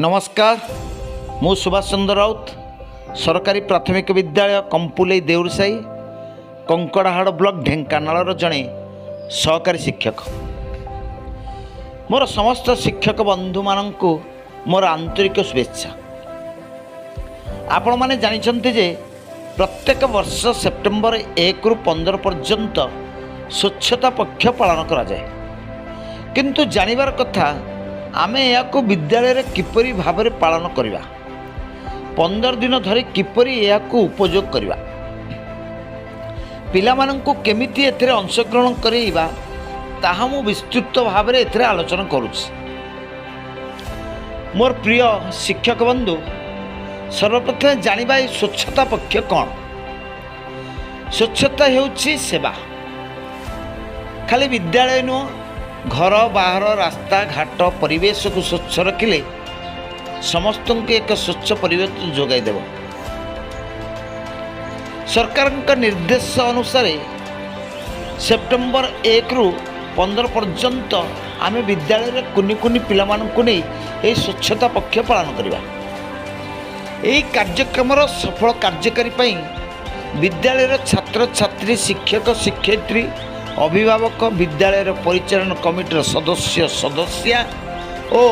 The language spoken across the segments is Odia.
ନମସ୍କାର, ମୁଁ ସୁଭାଷ ଚନ୍ଦ୍ର ରାଉତ, ସରକାରୀ ପ୍ରାଥମିକ ବିଦ୍ୟାଳୟ, କମ୍ପୁଲେଇ, ଦେଉରସାହି, କଙ୍କଡ଼ାହାଡ଼ ବ୍ଲକ, ଢେଙ୍କାନାଳର ଜଣେ ସହକାରୀ ଶିକ୍ଷକ। ମୋର ସମସ୍ତ ଶିକ୍ଷକ ବନ୍ଧୁମାନଙ୍କୁ ମୋର ଆନ୍ତରିକ ଶୁଭେଚ୍ଛା। ଆପଣମାନେ ଜାଣିଛନ୍ତି ଯେ ପ୍ରତ୍ୟେକ ବର୍ଷ ସେପ୍ଟେମ୍ବର 1ରୁ 15 ପର୍ଯ୍ୟନ୍ତ ସ୍ୱଚ୍ଛତା ପକ୍ଷ ପାଳନ କରାଯାଏ। କିନ୍ତୁ ଜାଣିବାର କଥା, ଆମେ ଏହାକୁ ବିଦ୍ୟାଳୟରେ କିପରି ଭାବରେ ପାଳନ କରିବା, 15 ଦିନ ଧରି କିପରି ଏହାକୁ ଉପଯୋଗ କରିବା, ପିଲାମାନଙ୍କୁ କେମିତି ଏଥିରେ ଅଂଶଗ୍ରହଣ କରାଇବା, ତାହା ମୁଁ ବିସ୍ତୃତ ଭାବରେ ଏଥିରେ ଆଲୋଚନା କରୁଛି। ମୋର ପ୍ରିୟ ଶିକ୍ଷକ ବନ୍ଧୁ, ସର୍ବପ୍ରଥମେ ଜାଣିବା ଏହି ସ୍ୱଚ୍ଛତା ପକ୍ଷ କ'ଣ? ସ୍ୱଚ୍ଛତା ହେଉଛି ସେବା। ଖାଲି ବିଦ୍ୟାଳୟ ନୁହଁ, ଘର ବାହାର, ରାସ୍ତାଘାଟ, ପରିବେଶକୁ ସ୍ୱଚ୍ଛ ରଖିଲେ ସମସ୍ତଙ୍କୁ ଏକ ସ୍ୱଚ୍ଛ ପରିବେଶ ଯୋଗାଇ ଦେବ। ସରକାରଙ୍କ ନିର୍ଦ୍ଦେଶ ଅନୁସାରେ ସେପ୍ଟେମ୍ବର 1ରୁ 15 ପର୍ଯ୍ୟନ୍ତ ଆମେ ବିଦ୍ୟାଳୟରେ କୁନି କୁନି ପିଲାମାନଙ୍କୁ ନେଇ ଏହି ସ୍ୱଚ୍ଛତା ପକ୍ଷ ପାଳନ କରିବା। ଏହି କାର୍ଯ୍ୟକ୍ରମର ସଫଳ କାର୍ଯ୍ୟକାରୀ ପାଇଁ ବିଦ୍ୟାଳୟର ଛାତ୍ରଛାତ୍ରୀ, ଶିକ୍ଷକ ଶିକ୍ଷୟିତ୍ରୀ, ଅଭିଭାବକ, ବିଦ୍ୟାଳୟର ପରିଚାଳନା କମିଟିର ସଦସ୍ୟ ସଦସ୍ୟା ଓ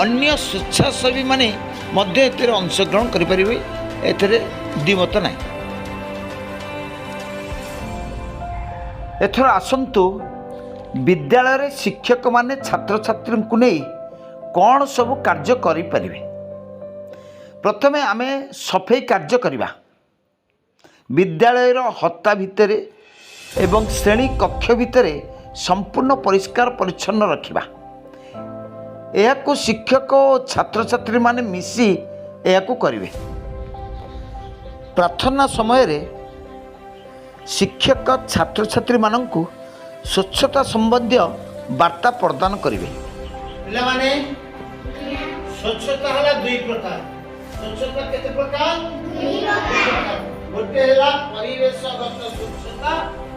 ଅନ୍ୟ ସ୍ୱେଚ୍ଛାସେବୀମାନେ ମଧ୍ୟ ଏଥିରେ ଅଂଶଗ୍ରହଣ କରିପାରିବେ, ଏଥିରେ ଦ୍ୱିମତ ନାହିଁ। ଏଥର ଆସନ୍ତୁ, ବିଦ୍ୟାଳୟରେ ଶିକ୍ଷକମାନେ ଛାତ୍ରଛାତ୍ରୀଙ୍କୁ ନେଇ କ'ଣ ସବୁ କାର୍ଯ୍ୟ କରିପାରିବେ। ପ୍ରଥମେ ଆମେ ସଫେଇ କାର୍ଯ୍ୟ କରିବା। ବିଦ୍ୟାଳୟର ହତା ଭିତରେ ଏବଂ ଶ୍ରେଣୀ କକ୍ଷ ଭିତରେ ସମ୍ପୂର୍ଣ୍ଣ ପରିଷ୍କାର ପରିଚ୍ଛନ୍ନ ରଖିବା। ଏହାକୁ ଶିକ୍ଷକ ଓ ଛାତ୍ରଛାତ୍ରୀମାନେ ମିଶି ଏହାକୁ କରିବେ। ପ୍ରାର୍ଥନା ସମୟରେ ଶିକ୍ଷକ ଛାତ୍ରଛାତ୍ରୀମାନଙ୍କୁ ସ୍ୱଚ୍ଛତା ସମ୍ବନ୍ଧୀୟ ବାର୍ତ୍ତା ପ୍ରଦାନ କରିବେ। ପିଲାମାନେ, ସ୍ୱଚ୍ଛତା ହେଲା ଦୁଇ ପ୍ରକାର। ସ୍ୱଚ୍ଛତା କେତେ ପ୍ରକାର? ଗୋଟେ ହେଲା ପରିବେଶଗତ ସ୍ୱଚ୍ଛତା,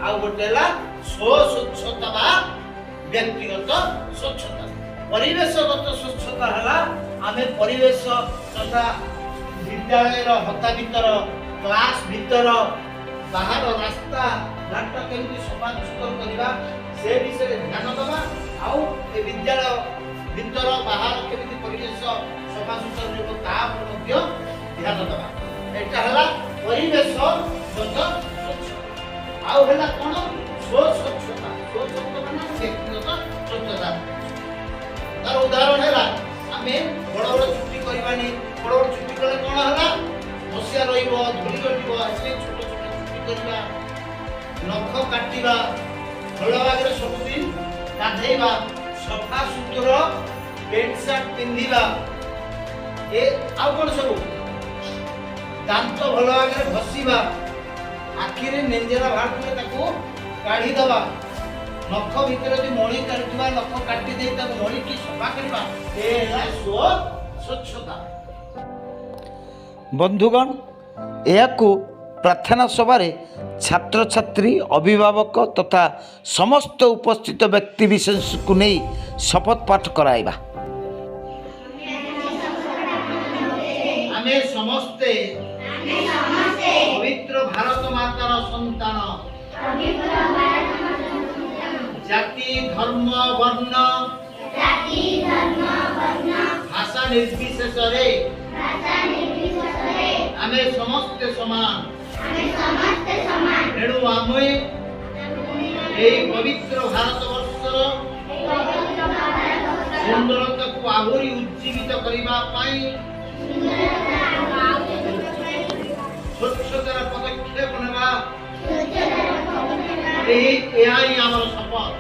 ଆଉ ଗୋଟେ ହେଲା ସ୍ୱସ୍ୱଚ୍ଛତା ବା ବ୍ୟକ୍ତିଗତ ସ୍ୱଚ୍ଛତା। ପରିବେଶଗତ ସ୍ୱଚ୍ଛତା ହେଲା ଆମେ ପରିବେଶ ତଥା ବିଦ୍ୟାଳୟର ହତା ଭିତର, କ୍ଲାସ ଭିତର, ବାହାର, ରାସ୍ତା ଘାଟ କେମିତି ସଫା ସୁତର କରିବା, ସେ ବିଷୟରେ ଧ୍ୟାନ ଦେବା। ଆଉ ଏ ବିଦ୍ୟାଳୟ ଭିତର ବାହାର କେମିତି ପରିବେଶ ସଫା ସୁତର ରହିବ, ତା ଉପରେ ମଧ୍ୟ ଧ୍ୟାନ ଦେବା। ଏଇଟା ହେଲା ପରିବେଶଗତ ସ୍ୱଚ୍ଛତା। ଆଉ ହେଲା କ'ଣ? ସ୍ୱସ୍ୱଚ୍ଛତା। ସ୍ୱସ୍ୱଚ୍ଛତା ମାନେ ବ୍ୟକ୍ତିଗତ ସ୍ୱଚ୍ଛତା। ତାର ଉଦାହରଣ ହେଲା, ଆମେ ବଡ଼ ବଡ଼ ଚୁଟି କରିବାନି। ବଡ଼ ବଡ଼ ଚୁଟି କଲେ କ'ଣ ହେଲା? ମସିଆ ରହିବ, ଧୂଳି ଘଟିବ। ସେଥିପାଇଁ ଛୋଟ ଛୋଟ ଚୁଟି କରିବା, ନଖ କାଟିବା, ଭଲ ଭାବରେ ସବୁଦିନ ଗାଧେଇବା, ସଫା ସୁତୁର ପ୍ୟାଣ୍ଟ ସାର୍ଟ ପିନ୍ଧିବା, ଆଉ କ'ଣ ସବୁ, ଦାନ୍ତ ଭଲ ଭାବରେ ଘଷିବା, ଆଖିରେ ନେଞ୍ଜେରା ବାହାରୁଥିଲେ ତାକୁ କାଢ଼ିଦେବା, ନଖ ଭିତରେ ଯଦି ମଳି କାଢୁଥିବା, ନଖ କାଟି ଦେଇ ତାକୁ ମଳିକି ସଫା କରିବା। ଏ ହେଲା ସ୍ୱଚ୍ଛତା। ବନ୍ଧୁଗଣ, ଏହାକୁ ପ୍ରାର୍ଥନା ସଭାରେ ଛାତ୍ରଛାତ୍ରୀ, ଅଭିଭାବକ ତଥା ସମସ୍ତ ଉପସ୍ଥିତ ବ୍ୟକ୍ତିବିଶେଷଙ୍କୁ ନେଇ ଶପଥ ପାଠ କରାଇବା। ଆମେ ସମସ୍ତେ ପବିତ୍ର ଭାରତ ମାତାର ସନ୍ତାନ। ଜାତି, ଧର୍ମ, ବର୍ଣ୍ଣ, ଭାଷା ନିର୍ବିଶେଷରେ ଆମେ ସମସ୍ତେ ସମାନ। ତେଣୁ ଆମେ ଏହି ପବିତ୍ର ଭାରତ ବର୍ଷର ସୁନ୍ଦରତାକୁ ଆହୁରି ଉଜ୍ଜୀବିତ କରିବା ପାଇଁ ସ୍ୱଚ୍ଛତାର ପଦକ୍ଷେପ ନେବା, ଏହା ହିଁ ଆମର ଶପଥ।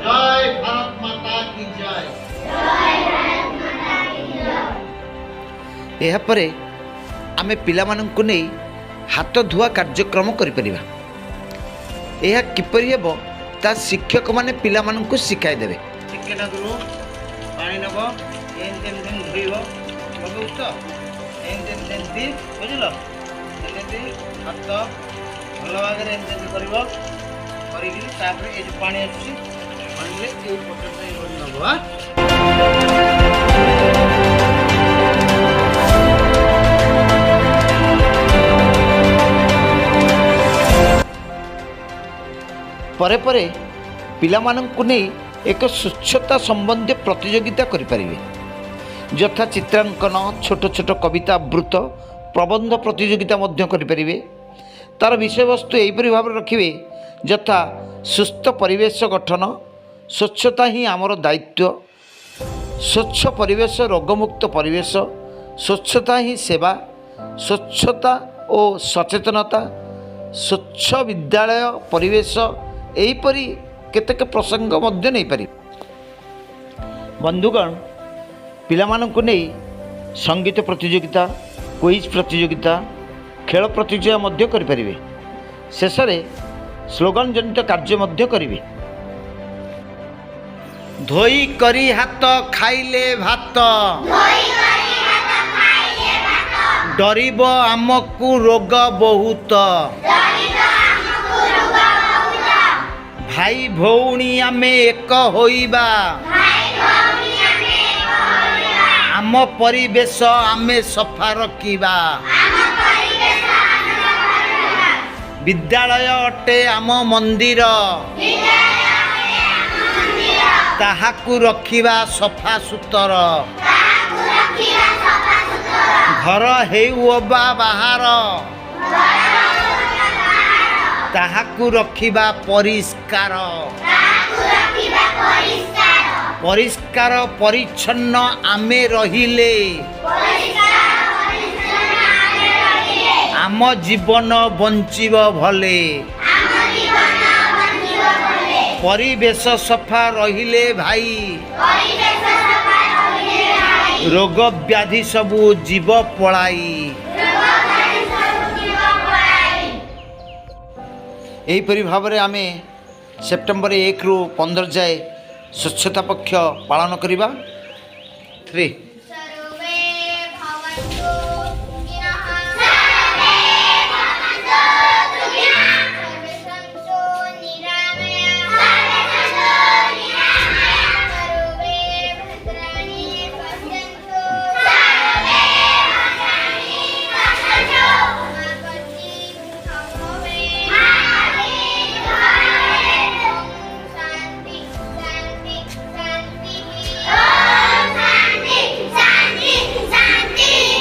ଜୟ ଭାରତ ମାତା କି ଜୟ। ଏହାପରେ ଆମେ ପିଲାମାନଙ୍କୁ ନେଇ ହାତ ଧୁଆ କାର୍ଯ୍ୟକ୍ରମ କରିପାରିବା। ଏହା କିପରି ହେବ, ତା ଶିକ୍ଷକମାନେ ପିଲାମାନଙ୍କୁ ଶିଖାଇ ଦେବେ। ଟିକେ ନାକୁରୁ ପାଣି ନେବ, ଏମିତି ଏମିତି ଏମିତି ଧୋଇବ। ଲଗାଉଛି ତ, ଏମିତି ଏମିତି ଏମିତି, ବୁଝିଲ? ଏମିତି ହାତ ଭଲ ଭାବରେ ଏମିତି ଏମିତି କରିବ। କରିକି ତାପରେ ଏଇ ଯେଉଁ ପାଣି ଆସୁଛି, ପାଣିରେ ଏଇ ପଟଟା ଏଇପଟେ ନେବ। ପରେ ପରେ ପିଲାମାନଙ୍କୁ ନେଇ ଏକ ସ୍ୱଚ୍ଛତା ସମ୍ବନ୍ଧୀୟ ପ୍ରତିଯୋଗିତା କରିପାରିବେ, ଯଥା ଚିତ୍ରାଙ୍କନ, ଛୋଟ ଛୋଟ କବିତା ଆବୃତ୍ତି, ପ୍ରବନ୍ଧ ପ୍ରତିଯୋଗିତା ମଧ୍ୟ କରିପାରିବେ। ତା'ର ବିଷୟବସ୍ତୁ ଏହିପରି ଭାବରେ ରଖିବେ, ଯଥା ସୁସ୍ଥ ପରିବେଶ ଗଠନ, ସ୍ୱଚ୍ଛତା ହିଁ ଆମର ଦାୟିତ୍ୱ, ସ୍ୱଚ୍ଛ ପରିବେଶ ରୋଗମୁକ୍ତ ପରିବେଶ, ସ୍ୱଚ୍ଛତା ହିଁ ସେବା, ସ୍ୱଚ୍ଛତା ଓ ସଚେତନତା, ସ୍ୱଚ୍ଛ ବିଦ୍ୟାଳୟ ପରିବେଶ, ଏହିପରି କେତେକ ପ୍ରସଙ୍ଗ ମଧ୍ୟ ନେଇପାରିବେ। ବନ୍ଧୁଗଣ, ପିଲାମାନଙ୍କୁ ନେଇ ସଙ୍ଗୀତ ପ୍ରତିଯୋଗିତା, କୁଇଜ୍ ପ୍ରତିଯୋଗିତା, ଖେଳ ପ୍ରତିଯୋଗିତା ମଧ୍ୟ କରିପାରିବେ। ଶେଷରେ ସ୍ଲୋଗାନ ଜନିତ କାର୍ଯ୍ୟ ମଧ୍ୟ କରିବେ। ଧୋଇ କରି ହାତ ଖାଇଲେ ଭାତ, ଡରିବ ଆମକୁ ରୋଗ ବହୁତ। ଭାଇ ଭଉଣୀ ଆମେ ଏକ ହୋଇବା, ଆମ ପରିବେଶ ଆମେ ସଫା ରଖିବା। ବିଦ୍ୟାଳୟ ଅଟେ ଆମ ମନ୍ଦିର, ତାହାକୁ ରଖିବା ସଫା ସୁତର। ଘର ହେଉ ଅବା ବାହାର, ତାହାକୁ ରଖିବା ପରିଷ୍କାର। ପରିଷ୍କାର ପରିଚ୍ଛନ୍ନ ଆମେ ରହିଲେ, ଆମ ଜୀବନ ବଞ୍ଚିବ ଭଲେ। ପରିବେଶ ସଫା ରହିଲେ ଭାଇ, ରୋଗ ବ୍ୟାଧି ସବୁ ଯିବ ପଳାଇ। ଏହିପରି ଭାବରେ ଆମେ ସେପ୍ଟେମ୍ବର 1ରୁ 15 ଯାଏ ସ୍ୱଚ୍ଛତା ପକ୍ଷ ପାଳନ କରିବା। ଥ୍ରୀ।